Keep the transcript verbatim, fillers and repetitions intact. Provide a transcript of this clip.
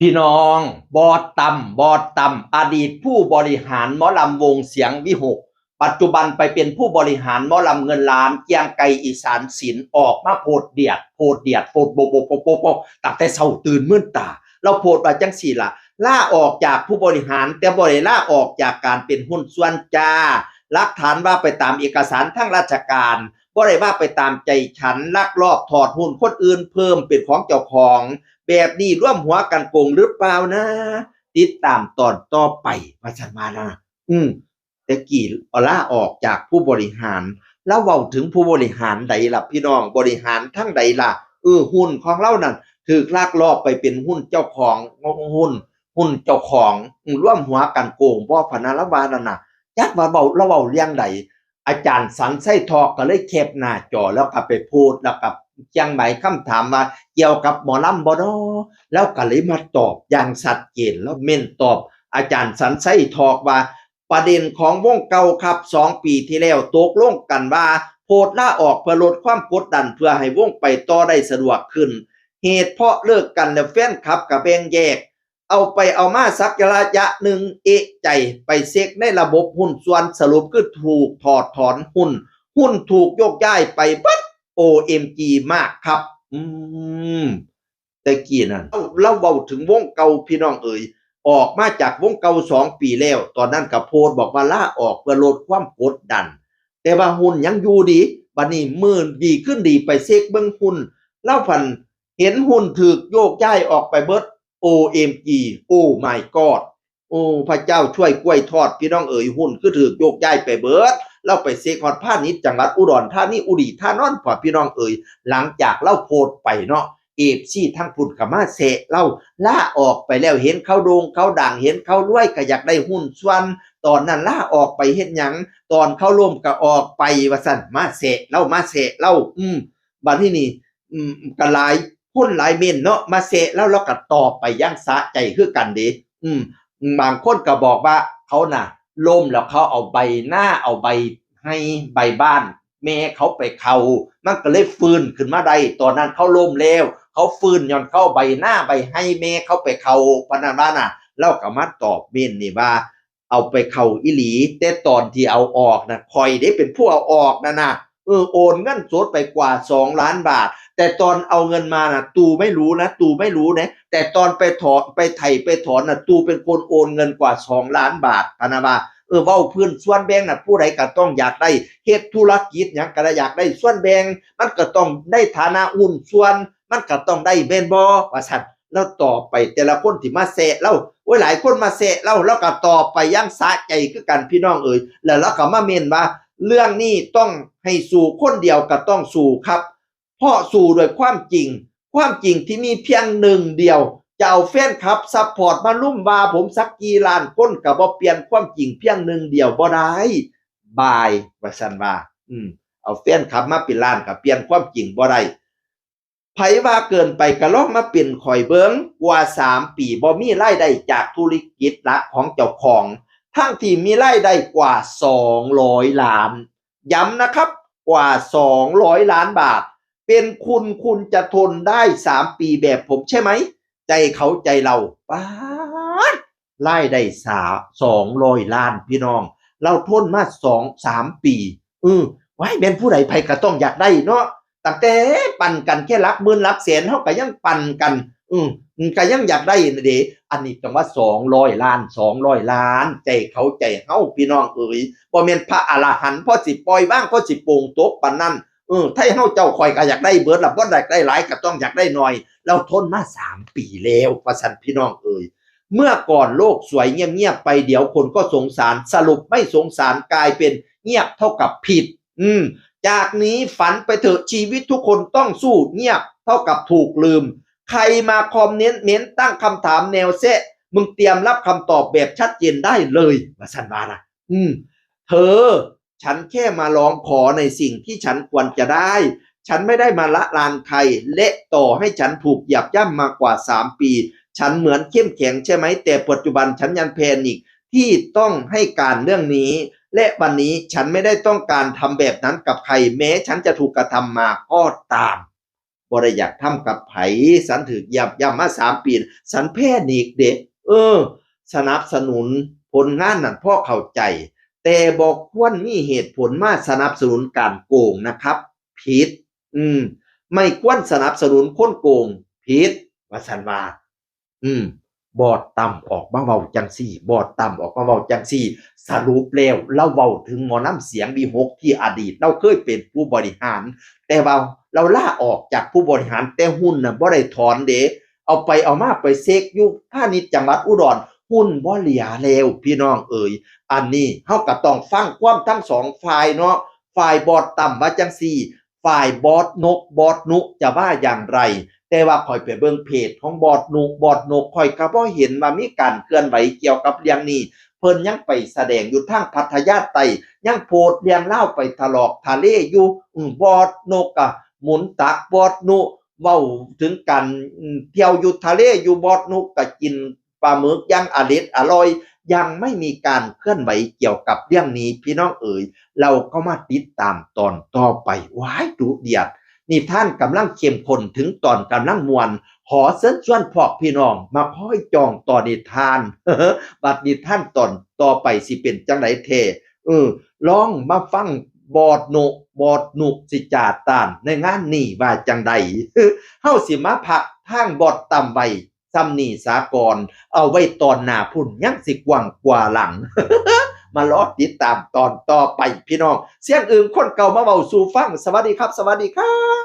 พี่น้อง บอสตั้ม บอสตั้ม อดีตผู้บริหารหมอลำวงเสียงวิหค ปัจจุบันไปเป็นผู้บริหารหมอลำเงินล้าน เกรียงไกรอีสานศิลป์ ออกมาโพสต์เดียด โพสต์เดียด โพสต์โปะโปะโปะโปะโปะ ตั้งแต่เช้าตื่นมื่นตา ลาวโพสต์ว่าจั่งซี้ล่ะ ลาออกจากผู้บริหาร แต่บ่ได้ลาออกจากการเป็นหุ้นส่วนจ้า หลักฐานว่าไปตามเอกสารทางราชการ บ่ได้ว่าไปตามใจฉัน ลักลอบถอดหุ้นคนอื่นเพิ่มเป็นของเจ้าของ แบบนี้ร่วมหัวกันโกงหรือเปล่านะ ติดตามตอนต่อไป ว่าซั่นว่านะ อืม แต่กี้ลาออกจากผู้บริหาร ลาวเว้าถึงผู้บริหารใดล่ะพี่น้อง บริหารทางใดล่ะ เออ หุ้นของลาวนั่น ถูกลักลอบไปเป็นหุ้นเจ้าของ หุ้น หุ้นเจ้าของ อืม ร่วมหัวกันโกงบ่ พะนะ ลาวว่านั่นน่ะ จักว่าเว้า ลาวเว้าเรื่องใด อาจารย์สันไส้ทอกก็เลยแคปหน้าจอ แล้วก็ไปโพสต์ แล้วก็เขียนใบคำถามว่าเกี่ยวกับหมอลำบ่น้อ แล้วก็เลยมาตอบอย่างชัดเจน แล้วเม้นตอบอาจารย์สันไส้ทอกว่า ประเด็นของวงเก่าครับ สองปีที่แล้วตกลงกันว่าโพสต์ลาออกเพื่อลดความกดดัน เพื่อให้วงไปต่อได้สะดวกขึ้น เหตุเพราะเลิกกันแล้วแฟนคลับก็แบ่งแยก เอาไปเอามาสักระยะหนึ่งเอะใจ ไปเช็คในระบบหุ้นส่วน สรุปคือถูกถอดถอนหุ้น หุ้นถูกโยกย้ายไปเบิด โอเอ็มจี มากครับ อืม แต่กี้นั่น ลาว ลาวเว้าถึงวงเก่าพี่น้องเอ๋ย ออกมาจากวงเก่าสองปีแล้ว ตอนนั้นก็โพสต์บอกว่าลาออกเพื่อลดความกดดัน แต่ว่าหุ้นยังอยู่ดี บัดนี้มื้อดีคืนดีไปเช็คเบิ่งหุ้น ลาวพันเห็นหุ้นถูกโยกย้ายออกไปเบิด โอเอ็มจี Oh my god โอ้ พระเจ้าช่วยกล้วยทอด พี่น้องเอ๋ย หุ้นคือถูกโยกย้ายไปเบิด ลาวไปเช็คฮอดพาณิชย์จังหวัดอุดรธานี อุดีธานอน พ่อพี่น้องเอ๋ย หลังจากลาวโพสต์ไปเนาะ เอฟซี ทางพุ้นก็มาแซะลาว ลาออกไปแล้วเห็นเขาโด่งเขาดัง เห็นเขารวยก็อยากได้หุ้นส่วน ตอนนั้นลาออกไปเฮ็ดหยัง ตอนเขาล้มก็ออกไป ว่าซั่น มาแซะลาว มาแซะลาว อืม บัดนี้นี่ อืม ก็หลายคนหลายเม้นเนาะ มาแซะลาว ลาวก็ตอบไปอย่างสะใจคือกันเด้ อืม บางคนก็บอกว่าเขาน่ะ ล้มแล้วเขาเอาใบนา เอาใบไฮ่ใบบ้านแม่เขาไปเข้า มันก็เลยฟื้นขึ้นมาได้ ตอนนั้นเขาล้มแล้ว เขาฟื้นย้อนเขาเอาใบนาใบไฮ่แม่เขาไปเข้า พะนะว่าน่ะ ลาวก็มาตอบเม้นนี่ว่า เอาไปเข้าอีหลี แต่ตอนที่เอาออกน่ะ ข้อยเด้เป็นผู้เอาออกนั่นน่ะ เออ โอนเงินสดไปกว่าสองล้านบาท แต่ตอนเอาเงินมาน่ะ ตู่ไม่รู้นะ ตู่ไม่รู้นะ แต่ตอนไปถอน ไปไถ่ไปถอนน่ะ ตู่เป็นคนโอนเงินกว่าสองล้านบาท พะนะว่า เออ เว้าพื้นส่วนแบ่งน่ะ ผู้ใดก็ต้องอยากได้ เฮ็ดธุรกิจหยังก็ได้อยากได้ส่วนแบ่ง มันก็ต้องได้ฐานะหุ้นส่วน มันก็ต้องได้แม่นบ่ ว่าซั่น แล้วต่อไปแต่ละคนที่มาแซะลาว โอ้ย หลายคนมาแซะลาว ลาวก็ตอบไปอย่างสะใจคือกันพี่น้องเอ๋ย แล้วลาวก็มาเม้นว่า เรื่องนี้ต้องให้สู้คนเดียวก็ต้องสู้ครับ เพราะสู้ด้วยความจริง ความจริงที่มีเพียงหนึ่งเดียว จะเอาแฟนคลับซัพพอร์ตมาลุมว่าผมสักกี่ล้านคนก็บ่เปลี่ยนความจริงเพียงหนึ่งเดียวบ่ได้ บาย ว่าซั่นว่า อืม เอาแฟนคลับมาเป็นล้านก็เปลี่ยนความจริงบ่ได้ ไผว่าเกินไปก็ลองมาเป็นข้อยเบิ่ง กว่าสามปีบ่มีรายได้จากธุรกิจหลักของเจ้าของ ทั้งที่มีรายได้กว่าสองร้อยล้าน ย้ำนะครับ กว่าสองร้อยล้านบาท เป็นคุณ คุณจะทนได้สามปีแบบผมใช่ไหม ใจเขาใจลาว ป๊าด รายได้สา สองร้อยล้าน พี่น้อง ลาวทนมาสองสามปี อือ ว้าย แม่นผู้ใดไผก็ต้องอยากได้เนาะ ตั้งแต่ปันกันแค่หลักหมื่นหลักแสน เฮาก็ยังปันกัน อืม ก็ยังอยากได้นั่นเด้ อันนี้จั่งว่าสองร้อยล้าน สองร้อยล้าน ใจเขาใจเฮา พี่น้องเอ๋ย บ่แม่นพระอรหันต์พอสิปล่อยวาง พอสิโปร่งตกปานนั้น เออ ไทเฮาเจ้าข้อยก็อยากได้เบิดล่ะ บ่อยากได้หลายก็ต้องอยากได้หน่อย ลาวทนมาสามปีแล้ว ว่าซั่นพี่น้องเอ๋ย เมื่อก่อนโลกสวยเงียบๆไป เดี๋ยวคนก็สงสาร สรุปไม่สงสาร กลายเป็นเงียบเท่ากับผิด อืม จากนี้ฝันไปเถอะ ชีวิตทุกคนต้องสู้ เงียบเท่ากับถูกลืม ใครมาคอมเมนต์ เม้นตั้งคำถามแนวแซะ มึงเตรียมรับคำตอบแบบชัดเจนได้เลย ว่าซั่นว่านะ อืม เธอ ฉันแค่มาร้องขอในสิ่งที่ฉันควรจะได้ ฉันไม่ได้มาละลานใคร และต่อให้ฉันถูกเหยียบย่ำมากว่าสามปี ฉันเหมือนเข้มแข็งใช่ไหม แต่ปัจจุบันฉันยังแพนิคที่ต้องให้การเรื่องนี้ และวันนี้ฉันไม่ได้ต้องการทำแบบนั้นกับใคร แม้ฉันจะถูกกระทำมาก็ตาม บ่ได้อยากทำกับไผ สันถืกย่ำย่ำมาสามปี สันแพนิคเด้ เออ สนับสนุนผลงานนั่นพอเข้าใจ แต่บ่ควรมีเหตุผลมาสนับสนุนการโกงนะครับ ผิด อืม ไม่ควรสนับสนุนคนโกง ผิด ว่าสันว่า อืม บอดตั้มออกมาเว้าจังซี่ บอดตั้มออกมาเว้าจังซี่ สรุปแล้วลาวเว้าถึงหมอลำเสียงวิหคที่อดีตลาวเคยเป็นผู้บริหาร แต่ว่าลาวลาออกจากผู้บริหาร แต่หุ้นน่ะบ่ได้ถอนเด้ เอาไปเอามาไปเช็คอยู่พาณิชย์จังหวัดอุดร หุ้นบ่เหลือแล้วพี่น้องเอ๋ย อันนี้เฮาก็ต้องฟังความทั้งสองฝ่ายเนาะ ฝ่ายบอดตั้มว่าจังซี่ ฝ่ายบอดนก บอดนุจะว่าอย่างไร แต่ว่าข้อยไปเบิ่งเพจของบอดนุ บอดนก ข้อยก็บ่เห็นว่ามีการเคลื่อนไหวเกี่ยวกับเรื่องนี้ เพิ่นยังไปแสดงอยู่ทางพัทยาใต้ ยังโพสต์เรื่องราวไปทะลอกทะเลอยู่ อืม บอดนกอะหมุนตัก บอดนุเว้าถึงการ อืม เที่ยวอยู่ทะเลอยู่ บอดนุก็กินปลาหมึกอย่างอร็ดอร่อย ยังไม่มีการเคลื่อนไหวเกี่ยวกับเรื่องนี้พี่น้องเอ๋ย ลาวก็มาติดตามตอนต่อไป ว้าย ดุเดือด นิทานกำลังเข้มข้น ถึงตอนกำลังม่วน ขอเชิญชวนพวกพี่น้องมาคอยจ้องต่อนิทาน บัดนิทานตอนต่อไปสิเป็นจั่งใดแท้ เออ ลองมาฟังบอดนุ บอดนุสิจาต้านในงานนี้ว่าจั่งใด เฮาสิมาพักทางบอดตั้มไว้ส่ำนี้สาก่อน เอาไว้ตอนหน้าพุ้นยังสิกว้างกว่าหลัง มารอติดตามตอนต่อไปพี่น้อง เสียงอึ่งคนเก่ามาเว้าสู่ฟัง สวัสดีครับ สวัสดีครับ